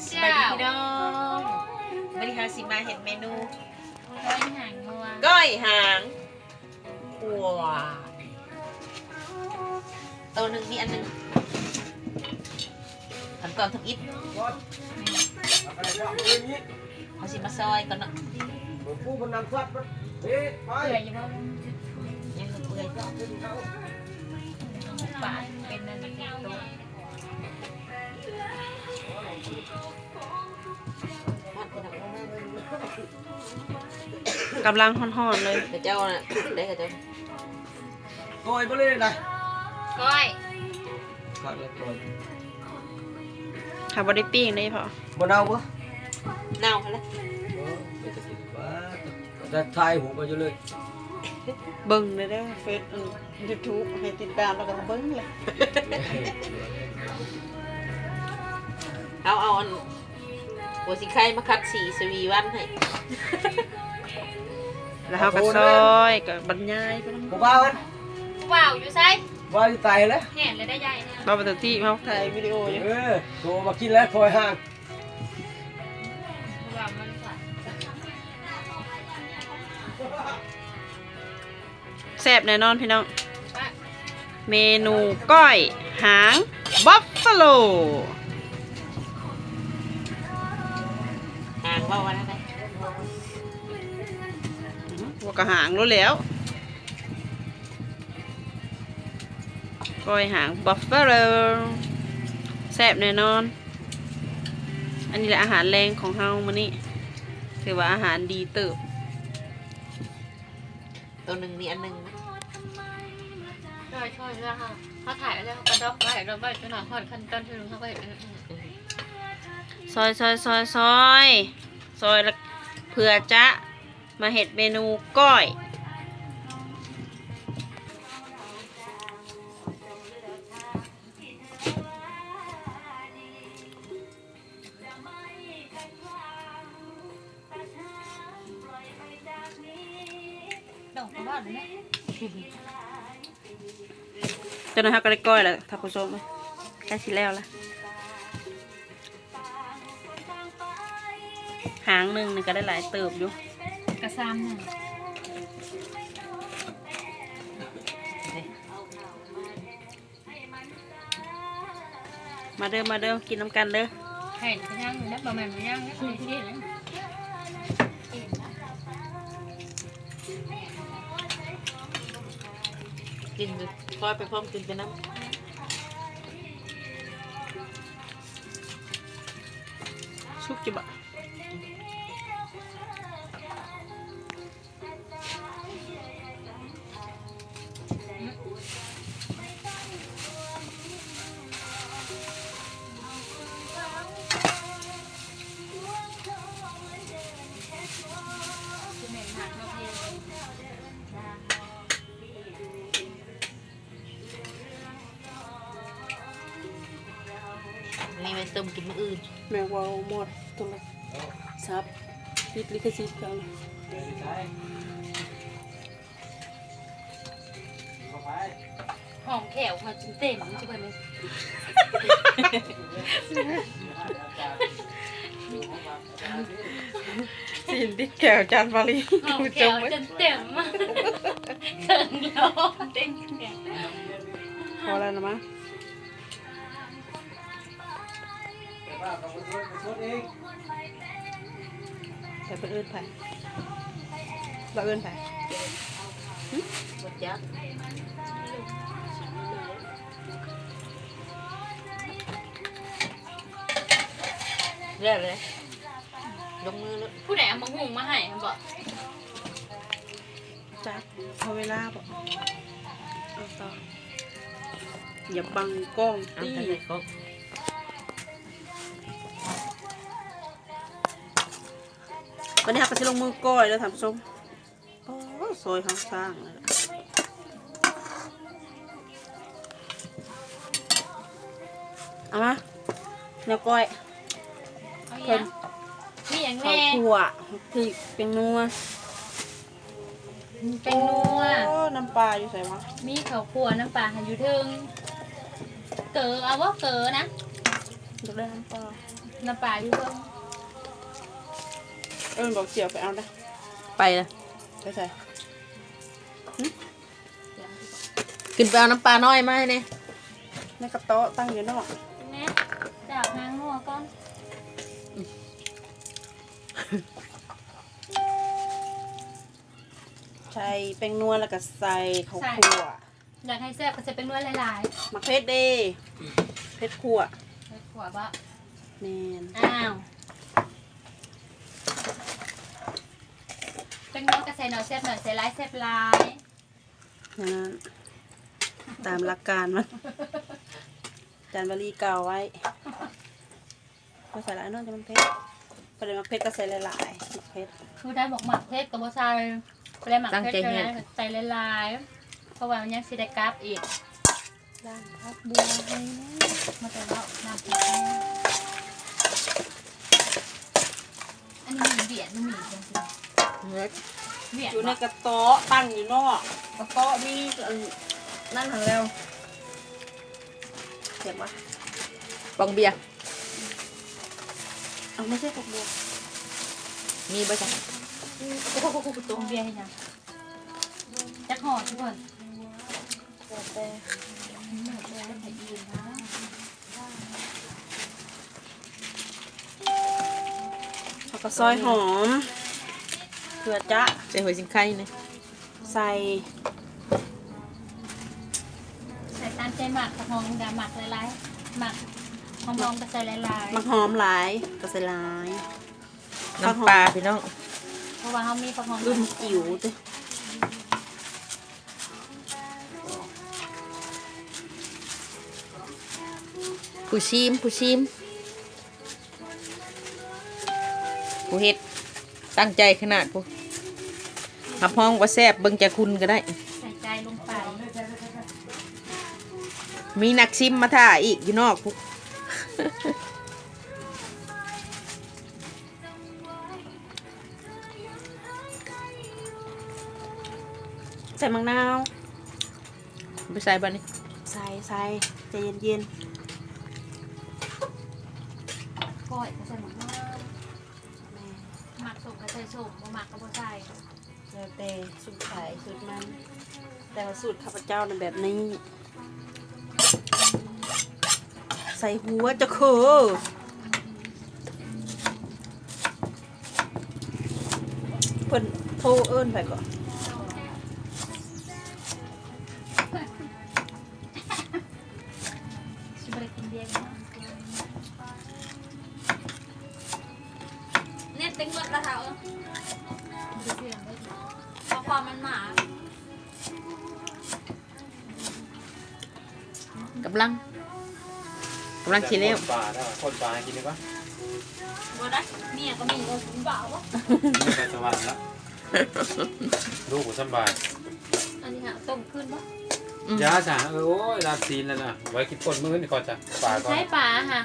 ສະບາຍດີພີ່ນ້ອງ ມື້ນີ້ເຮົາຊິມາເຮັດເມນູ ກ້ອຍຫາງງົວ ກ້ອຍຫາງ ຂົວ ໂຕໜຶ່ງມີອັນໜຶ່ງ ຂັ້ນຕອນທຳອິດ ເຮົາຊິມາຊອຍກ່ອນເນາະ ເປື່ອຍຢູ່ບໍ່? ຍັງບໍ່ເປື່ອຍ ປາດເປັນອັນນີ້ໂຕ ກຳລັງຮ້ອນໆເລີຍ ຂະເຈົ້ານະ ໄດ້ຂະເຈົ້າ ກ້ອຍບໍ່ເລີຍນະ ກ້ອຍ ກ້ອຍ ກ້ອຍ ຫາບໍ່ໄດ້ປີ້ງເດ້ພໍ່ ບໍ່ເນົ່າບໍ່? ເນົ່າຫັ້ນແຫຼະ ເອີ ເປັນຕາກິນວ່າ ຈະຖ່າຍຮູບມາຢູ່ເລີຍ ເບິ່ງເດີເດີ ເຟສ ອັນ ຢູທູບ ໃຫ້ຕິດຕາມ ແລ້ວກໍເບິ່ງເລີຍ ເອົາ ເອົາອັນ ຫົວສີໄຄມາຂັດສີສະວີວັນໃຫ້ ແລ້ວເຮົາກໍຊອຍ ກໍບັນຍາຍໄປນຳ ຜູ້ບ່າວຫັ້ນ ຜູ້ບ່າວຢູ່ໃສ? ບ່າວຢູ່ໃຕ້ແຫຼະ ແມ່ນແລ້ວໄດ້ໃຫຍ່ ບ່າວປະຕູທີ່ເຮົາຖ່າຍວິດີໂອຢູ່ ເອີ ໂທມາກິນແລ້ວ ຄອຍຫ່າງ ແຊບແນ່ນອນພີ່ນ້ອງ ເມນູກ້ອຍຫາງບັບຟາໂລ ຫາງເວົ້າວ່ານັ້ນໄດ ອື ວ່າກໍຫາງໂລດແລ້ວ ກ້ອຍຫາງບັບຟາໂລ ແຊບແນ່ນອນ ອັນນີ້ແຫຼະອາຫານແລງຂອງເຮົາມື້ນີ້ ຖືວ່າອາຫານດີເຕີບ. ໂຕໜຶ່ງມີອັນໜຶ່ງນະ ຊອຍໆ ແລ້ວເຮົາ ເຮົາຖ່າຍແລ້ວເຮົາກໍດັອກໄວ້ ດັອກໄວ້ຈົນວ່າຮອດຂັ້ນຕອນທີ່ເຮົາກໍເຮັດ ອື ຊອຍໆ ຊອຍ ຊອຍ ຊອຍ ແລ້ວເພື່ອຈະມາເຮັດເມນູກ້ອຍ. ດອກກະບານແມ່ ເຈົ້າໜ້ອຍເຮົາກໍໄດ້ກ້ອຍແລ້ວທ່ານຜູ້ຊົມ ໃກ້ຊິແລ້ວລະ ຫາງໜຶ່ງນີ້ກໍໄດ້ຫຼາຍເຕີບຢູ່ ກະຊາມໜຶ່ງ. ມາເດີ ມາເດີ ກິນນຳກັນເດີ ໃຫ້ກໍຍັງຢູ່ນະ ບໍ່ແມ່ນບໍ່ຍັງນະ ກິນ ກິນ ຄອຍໄປພ້ອມ ກິນໄປນຳ ສຸກຢູ່ບໍ່? ນີ້ໄວ້ຕົ້ມກິນມື້ອື່ນ ແມ່ເວົ້າໝົດໂທລະສັບ ຕິດລິຂະສິດເຂົາ ຫອມແຂ້ວມາຈົນເຕັມ ຊິເບິ່ງ ຊີ້ນຕິດແຂ້ວຈານປາລີ ຫອມແຂ້ວຈົນເຕັມ ເຄິ່ງໂລເຕັມແຂ້ວ ພໍແລ້ວນະມາ. ໃຜເພິ່ນເອີ້ນໃຜ? ລາວເອີ້ນໃຜ? ຫຶ? ບໍ່ຈັກ ແລ້ວເລີຍ ລົງມືໂລດ ຜູ້ໃດເອົາໝາກຫຸ່ງມາໃຫ້ຫັ້ນບໍ? ຈັກ ພໍເວລາບໍ? ເອົາຕໍ່ ຢ່າບັງກ້ອງຕິ ເອົາທາງໃດກ້ອງ ວັນນີ້ເຮົາກໍຊິລົງມືກ້ອຍແລ້ວທ່ານຜູ້ຊົມ ໂອ້ ຊອຍເຮົາສ້າງແລ້ວ ເອົາມາ ແນວກ້ອຍ ເອົາຫຍັງ? ມີຫຍັງແດ່? ເຂົ້າຂົ້ວ ພິກ ແປ້ງນົວ ແປ້ງນົວ ໂອ້ ນ້ຳປາຢູ່ໃສວະ? ມີເຂົ້າຂົ້ວ ນ້ຳປາຫັ້ນຢູ່ເທິງ ເກີ ເອົາບໍ່ ເກີນະ? ຢາກໄດ້ນ້ຳປາ ນ້ຳປາຢູ່ເທິງ. ເອີ້ນບັກຈຽວໄປເອົານະ. ໄປລະ ໄປໃສ? ຫຶ? ຂຶ້ນໄປເອົານ້ຳປານ້ອຍມາໃຫ້ແດ່. ໃນກະເຕາະຕັ້ງຢູ່ນອກ. ແມ່ ຈາກຫາງງົວກ່ອນ. ໃສ່ແປ້ງນົວ ແລ້ວກໍໃສ່ເຂົ້າຂົ້ວ. ຢາກໃຫ້ແຊບກໍໃສ່ແປ້ງນົວຫຼາຍໆ. ໝາກເຜັດເດ້? ເຜັດຂົ້ວ. ເຜັດຂົ້ວບໍ? ແມ່ນ. ອ້າວ ແປ້ງນົວກໍໃສ່ໜ້ອຍແຊບໜ້ອຍ ໃສ່ຫຼາຍແຊບຫຼາຍ. ນັ້ນ ຕາມຫຼັກການມັນ ອາຈານວາລີກ່າວໄວ້. ບໍ່ໃສ່ຫຼາຍເນາະ ຈະມັນເຜັດ. ຜູ້ໃດມັກເຜັດກໍໃສ່ຫຼາຍໆ ເຜັດ. ຜູ້ໃດບໍ່ມັກເຜັດກໍບໍ່ໃສ່. ຜູ້ໃດມັກເຜັດກໍໃສ່ຫຼາຍໆ ເພາະວ່າມັນຍັງຊິໄດ້ກັບອີກ. ລ້າງຜັກບົວໃຫ້ແດ່. ມາແຕ່ເວົ້ານ້ຳພລິກແດ່. ອັນນີ້ມີຫວຽດ ມີຫຍັງຊີ້ ຫວຽດ ຫວຽດ ຢູ່ໃນກະເຕາະ ຕັ້ງຢູ່ນອກ. ກະເຕາະມີອັນນັ້ນຫັ້ນແລ້ວ. ເຫັນບໍ່? ປ່ອງເບຍ. ເອົາ ບໍ່ໃຊ່ຜັກບົວ. ມີບໍ່ຊັ້ນ? ໂອ້ໂຫ ຕົ້ມເບຍເຮັດຫຍັງ? ຈັກຫໍ່ທຸກຄົນ? ແຕ່ ເຮົາກໍຊອຍຫອມ ເພື່ອຈະ ໃສ່ຫົວຊິງໄຄນີ້ ໃສ່ ໃສ່ຕາມໃຈມັກ. ຜັກຫອມກໍໝັກຫຼາຍໆ ໝັກຫອມໆກໍໃສ່ຫຼາຍໆ. ໝາກຫອມຫຼາຍກໍໃສ່ຫຼາຍ. ນ້ຳປາພີ່ນ້ອງ ເພາະວ່າເຮົາມີຜັກຫອມລຸ້ນຈິ๋ວຕິ. ຜູ້ຊີມ ຜູ້ຊີມ ຜູ້ເຮັດ ຕັ້ງໃຈຂະໜາດ ຜູ້ຮັບຮອງວ່າແຊບ ເບິ່ງຈາກຫຸ່ນກໍໄດ້. ໃສ່ໃຈລົງໄປ. ມີນັກຊິມມາຖ້າອີກຢູ່ນອກພຸ້ນ. ໃສ່ໝາກນາວ ໄປໃສ່ບັດນີ້. ໃສ່ ໃສ່ ໃຈເຢັນໆ. ກ້ອຍກໍໃສ່ໝາກນາວ. ແມ່ນ. ມັກສົ້ມກໍໃສ່ສົ້ມ ບໍ່ມັກກໍບໍ່ໃສ່. ແລ້ວແຕ່ສູດໃຜສູດມັນ ແຕ່ວ່າສູດຂ້າພະເຈົ້ານັ້ນແບບນີ້. ໃສ່ຫົວຈະໂຄ ເພິ່ນໂທເອີ້ນໃຜເກາະ? ຊິບໍ່ໄດ້ກິນເບຍເນາະ. ເນັດເຕັມໝົດລະເຖົ້າ ເອົາຄວາມມັນມາ. ກຳລັງ ກຳລັງຊິແລ້ວ. ປາເດີ ຄົນປາໃຫ້ກິນໄດ້ປະ? ບໍ່ໄດ້ ເມຍກໍມີ ເອີ ບໍ່ເອົາ. ໄປສະຫວັນລະ ລູກບໍ່ສຳບາຍ. ອັນນີ້ຫາຕົ້ມຄືນບໍ່? ອືມ ຢ່າຊະ ເອີ ໂອ້ຍ ລາບຊີ້ນແລ້ວນະ ໄວ້ກິນປົ່ນມື້ອື່ນກ່ອນຊະ. ປາກ່ອນ ໃຊ້ປາຫະ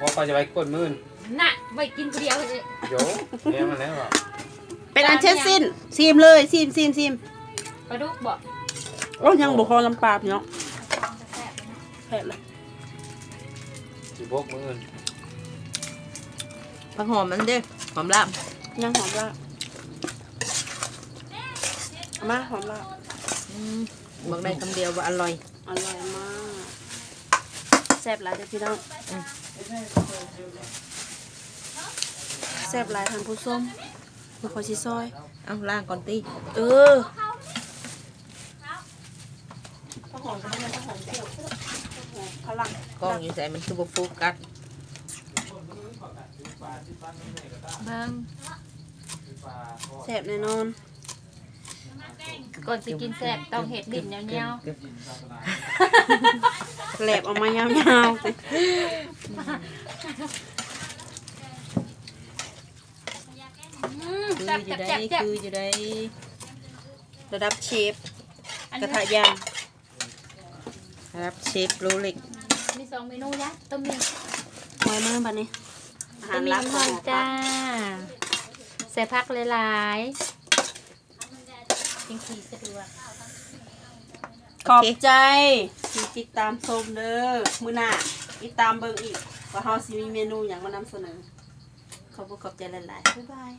ບໍ່ ຂ້ອຍຈະໄວ້ກິນປົ່ນມື້ອື່ນ. ນະ ໄວ້ກິນຜູ້ດຽວເລີຍ. ໂຢ ແມ່ນແລ້ວ. ເປັນອັນເຊັດສິ້ນ ຊີມເລີຍ ຊີມ ຊີມ ຊີມ. ປາດຸກບໍ? ໂອ້ ຍັງບໍ່ພໍນ້ຳປາພີ່ນ້ອງ. ແຊບເລີຍ ຊິບົກມື້ອື່ນ. ຜັກຫອມມັນເດ້ ຫອມລາບ ຍັງຫອມລາບ. ເອົາມາ ຫອມລາບ. ອືມ ບອກໄດ້ຄຳດຽວວ່າອະລ່ອຍ. ອະລ່ອຍມາກ ແຊບຫຼາຍເດີພີ່ນ້ອງ. ອືມ ແຊບຫຼາຍທ່ານຜູ້ຊົມ. ມາ ຂ້ອຍຊິຊອຍ. ເອົາ ລ້າງກ່ອນຕິ. ເອີ ຜັກຫອມກໍບໍ່ແມ່ນ ຜັກຫອມສ່ຽວ ຜັກຫອມ ກະຫຼັ່ງ. ກ້ອງຢູ່ໃສ? ມັນຄືບໍ່ໂຟກັດ? ເບິ່ງ ແຊບແນ່ນອນ. ກ່ອນຊິກິນແຊບຕ້ອງເຮັດດິ້ນຍາວໆ ແຫຼບອອກມາຍາວໆ. ອືມ ແຊບ ຄືຢູ່ໃດ ແຊບ ແຊບ ຄືຢູ່ໃດ. ລະດັບເຊຟ ອັນນີ້ ກະທະຍາງ. ລະດັບເຊຟໂລເລັກ. ມີສອງເມນູຍາ ຕົ້ມໝີ່ ມາເບິ່ງບັດນີ້ ອາຫານຫຼັກຂອງເຮົາ ຕົ້ມໝີ່ຮ້ອນໆ ຈ້າ. ໃສ່ຜັກຫຼາຍໆ ຈັ່ງຊິສະດວກ. ໂອເຄ ຂອບໃຈທີ່ຕິດຕາມຊົມເດີ ມື້ໜ້າຕິດຕາມເບິ່ງອີກ. ວ່າເຮົາຊິມີເມນູຫຍັງມານຳສະເໜີ. ຂອບອົກຂອບໃຈຫຼາຍໆ. ບາຍບາຍ.